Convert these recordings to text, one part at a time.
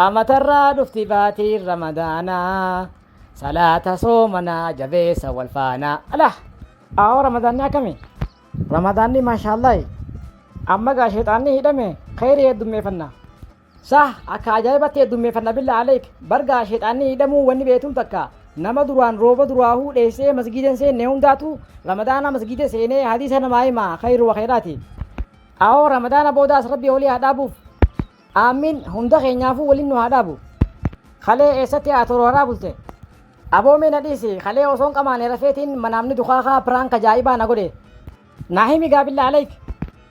Amatarraa dhufti baatiin Ramadaanaa Salaata soomanaa jabeessa wal faanaa. Alah! Aawoo Ramadaanni akkami? Ramadaanni maashaallahi. Amma gaa sheexaanni hidhame kheyrii heddummeeffanna. Sah akka ajaa'ibatti heddummeeffanna billaa aleek. Bar gaa sheexaanni hidhamuu wanni beektuun takka nama duraan rooba duraahuu dheessee masgiida hin seenne hundaatu Ramadaana masgiida seenee hadiisa namaa hima kheyru wa kheyraati. Aawoo Ramadaana boodaas Rabbi olii haa dhaabuuf. Aammiin hunda keenyaafuu waliin nu haa dhaabu. Kalee eessatti haa torooraa bulte? Aboo mee na dhiisi kalee osoon qamaane rafeetiin manaamni dukaakaa prank ajaa'ibaa na godhe. Naa himi gaa billaa aleyk.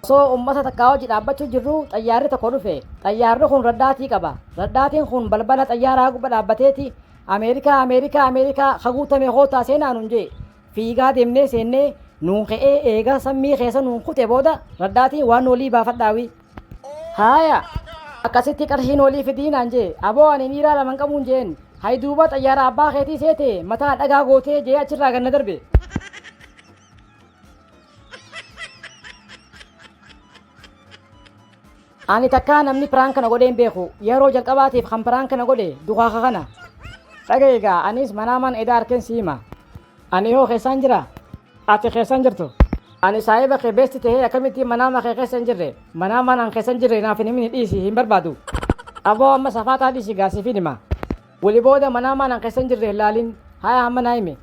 Osoo ummata takkaa wajji dhaabbachuu jirruu xayyaarri tokko dhufe. Xayyaarri kun raddaatii qaba. Raddaatiin kun balbala xayyaaraa gubba dhaabbateeti Ameerikaa Ameerikaa Ameerikaa ka guutame koottaa seenaa nuun jee. Fiigaa deemnee seennee nuun ka'ee eega sammii keessa nuun kute booda raddaatiin waan walii baafadhaawi. Haaya! Akkasitti qarshiin walii fidii naan jee. Aboo ani miiraa lama hin qabuun jeen. Hay duuba xayyaara abbaa keetii seete mataa dhagaa gootee jee achirraa gad na darbe. Ani takkaa namni prank na godhee hin beeku. Yeroo jalqabaatiif kan prank na godhe dukaaka kana. Dhaga'i egaa anis manaamaan eda arkeen si hima. Ani hoo keessaan jira? Ati keessaan jirtu? Ani saahiba kee best tahee akkamittiin manaama kee keessa hin jirre? Manaamaan an keessa hin jirre naaf hin himini dhiisi hin barbaadu. Aboo amma safaaxaa dhiisi gaa siifin hima. Wali booda manaamaan an keessa hin jirre hin laalin. Haya amma naa himi.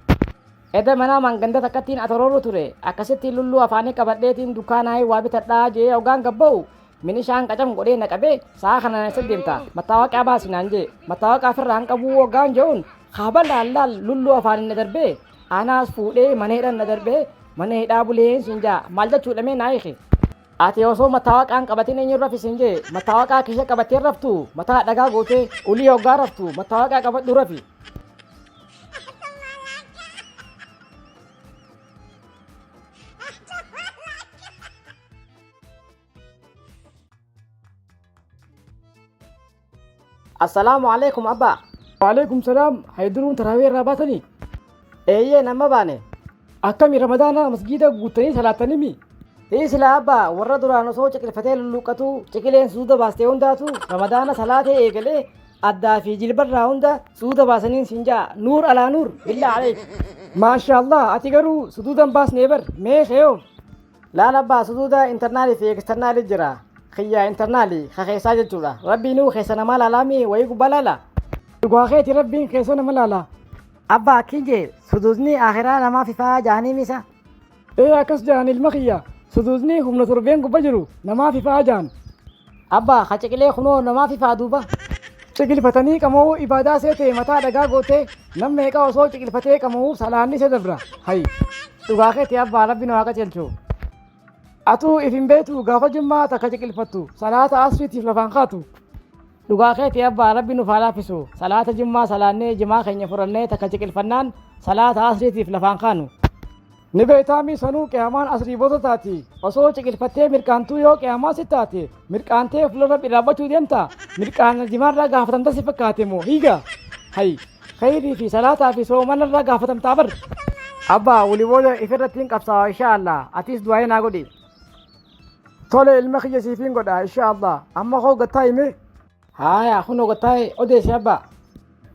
Eda manaamaan ganda takkattiin atoroorru ture. Akkasittiin lulluu afaanii qabadheetiin dukkaanaayii waa bitadhaa je'ee hoggaan gad ba'u minishaan qacam godhee na qabee sa'a kanaan eessa deemta mattaawaqaa baasi naan jee. Mattaawaqaa ofirraa hin qabuu hoggaan je'uun kabalaan laal lulluu afaaniin na darbee anaas fuudhee mana hidhan na darbee mana hidhaa buleen siin ja'a maal jechuudha mee naa hiiki. Ati osoo mattaawaqaa hin qabatin eenyuun rafi siin jee mattaawaqaa kisha qabattee raftu mataa dhagaa gootee ulii hoggaa raftu mattaawaqaa qabadhu rafi. Assalaamu alaikum abbaa. Waalaikum salaam. Hayduruun taraawii irraa baatanii? Eeyyee nama baane. Akkami Ramadaana masgiida guuttanii salaattanii mi? Hii silaa abbaa warra duraan osoo ciqilfatee lulluuqqatu ciqileen suuda baastee hundaatu Ramadaana salaatee eegalee addaa fi jilbarraa hunda suuda baasaniin siin ja'a nuur alaa nuur billaa aleek. Maashaallah ati garuu suduudan baasnee bar mee keeyoo. Laal abbaa suduuda internaalii fi eksternaalii jira. Kiyya internaalii ka keessaa jechuudha. Rabbiinuu keessa namaa laalaami wayii gubbaa laala. Dhugaa keeti rabbiin keessa nama laala. Abbaa akkiin jee suduudni akhiraa namaaf ifaa ja'anii misa. Ee akkas ja'an ilma kiyya suduudni humna torbeen gubba jiru namaaf ifaa ja'an. Abbaa ka ciqilee kunoo namaaf ifaa duuba. Ciqilfatanii qama'uu ibaadaa seete mataa dhagaa gootee nam meeqa osoo ciqilfatee qama'uu salaanni isa dabra hay. Dhugaa keeti abbaa rabbi nu haa qajeelchu. Atuu if hin beektu gaafa jummaa takka ciqilfattu salaata asriitiif lafaan kaatu. Dhugaa keeti abbaa rabbi nuuf haa laaffisu. Salaata jummaa salaannee jimaa keenya furannee takka ciqilfannaan salaata asriitiif lafaan kaanu. Ni beektaamii sanuu qiyaamaan asrii booda taati. Osoo ciqilfattee mirqaantuu yoo qiyaamaa si taate mirqaantee fuula rabbi dhaabbachuu deemta mirqaana jimaarraa gaafatamta si fakkaate moo hiiga hay khayrii fi salaataa fi soomanarraa gaafatamtaa bar. Abbaa wali booda ifirratti hin qabsaawa insha Allah atiis du'aa'ii naa godhi. Tole ilma kiyya siifiin godha insha Allah amma koo gattaa himee. Haaya kunoo gattaa'e odeessi abbaa.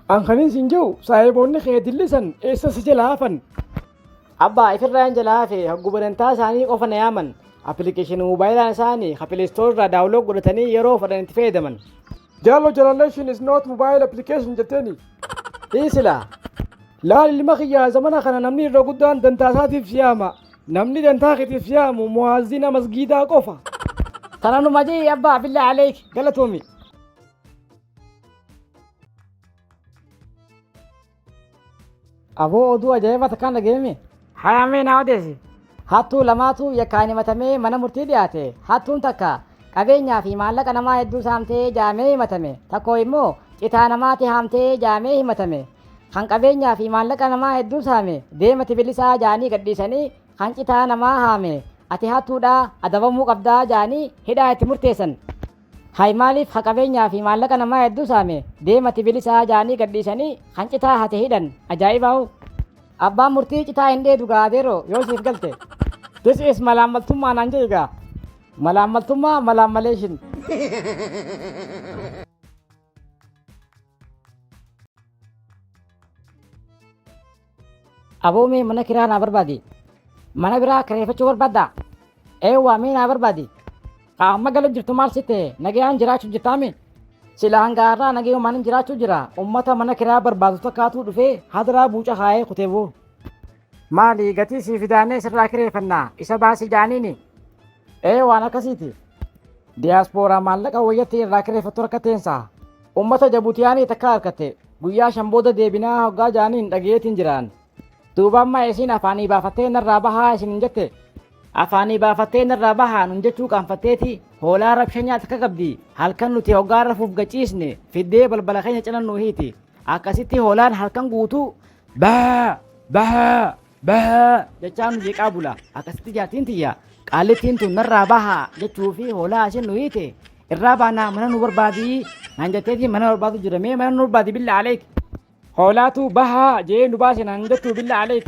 An kanin siin jiru saahiboonni kee dillisan eessa si jala hafan. Abbaa ifirraa hin jala hafe hoggu badantaa isaanii qofa na yaaman. Appilikeeshinii moobaayilaa isaanii ka Play Store irraa download godhatanii yeroo fedhan itti fayyadaman. Jaallo generation is not mobile application jetteeni. Hiisila. Laal ilma kiyyaa zamana kana namni irra guddaan dantaa isaatiif si yaama. Namni dantaa keetiif si yaamu mu'aazzina masgiidaa qofa. Tananuma jii abbaa billaa aleek galatoomi. Aboo oduu ajaa'iba takkaan dhaga'eemi. Hayamee naa odeessi. Hattuu lamaatu yakkaan himatamee mana murtii dhiyaate. Hattuun takka qabeenyaa fi maallaqa namaa hedduu saamtee jaamee himatame. Takko immoo citaa namaati haamtee jaamee himatame. Kan qabeenyaa fi maallaqa namaa hedduu saame deemati bilisaa jaanii gadhiisanii kan citaa namaa haame ati hattuudhaa adabamuu qabdaa jaanii hidhaa itti murteessan. Hay maaliif ka qabeenyaa fi maallaqa namaa hedduu saame deemati bilisaa jaanii gadhiisanii kan citaa hate hidhan ajaa'ibaahu. Abbaan murtii citaa hin dheedu gaa adeeroo yoo siif galte. This is malaammaltummaa naan jedhi gaa. Malaammaltummaa malaammaleeshin. Aboo mee mana kiraa naa barbaadi. Mana biraa kireeffachuu barbaaddaa? Eewwaa mee naa barbaadi. Ka amma gala jirtu maal si ta'e nagayaan jiraachuu jirtaami? Sila hanga har'aa nagayumaan hin jiraachuu jira. Ummata mana kiraa barbaadu takkaatuu dhufee hadaraa buuca kaayee kutee boo. Maali gatii sii fidaanee sirraa kireeffannaa isa baasii jaaniini? Ee waan akkasiiti. Diyaaspooraa maallaqa wayyatti irraa kireeffattu rakkatteensa. Ummata Jabutiyaanii takka harkatte guyyaa 5 booda deebinaa hoggaa jaaniin dhageetiin jiraan. Duuba amma isiin afaanii baafattee narraa bahaa isin hin jette. Afaanii baafattee narraa bahaa nun jechuu qaanfatteeti hoolaa rabshanyaa takka qabdi halkan nuti hoggaa rafuuf gaciisne fiddee balbala keenya cina nu hiiti. Akkasitti hoolaan halkan guutuu baa baa baa jechaa nu jeeqaa bula. Akkasitti jaartiin tiyya qaallittiin tun narraa bahaa jechuu fi hoolaa isin nu hiite irraa baanaa mana nu barbaadii naan jetteetii mana barbaadu jira mee mana nu barbaadi billa aleek. Hoolaatu bahaa jee nu baase naan jettuu billa aleek.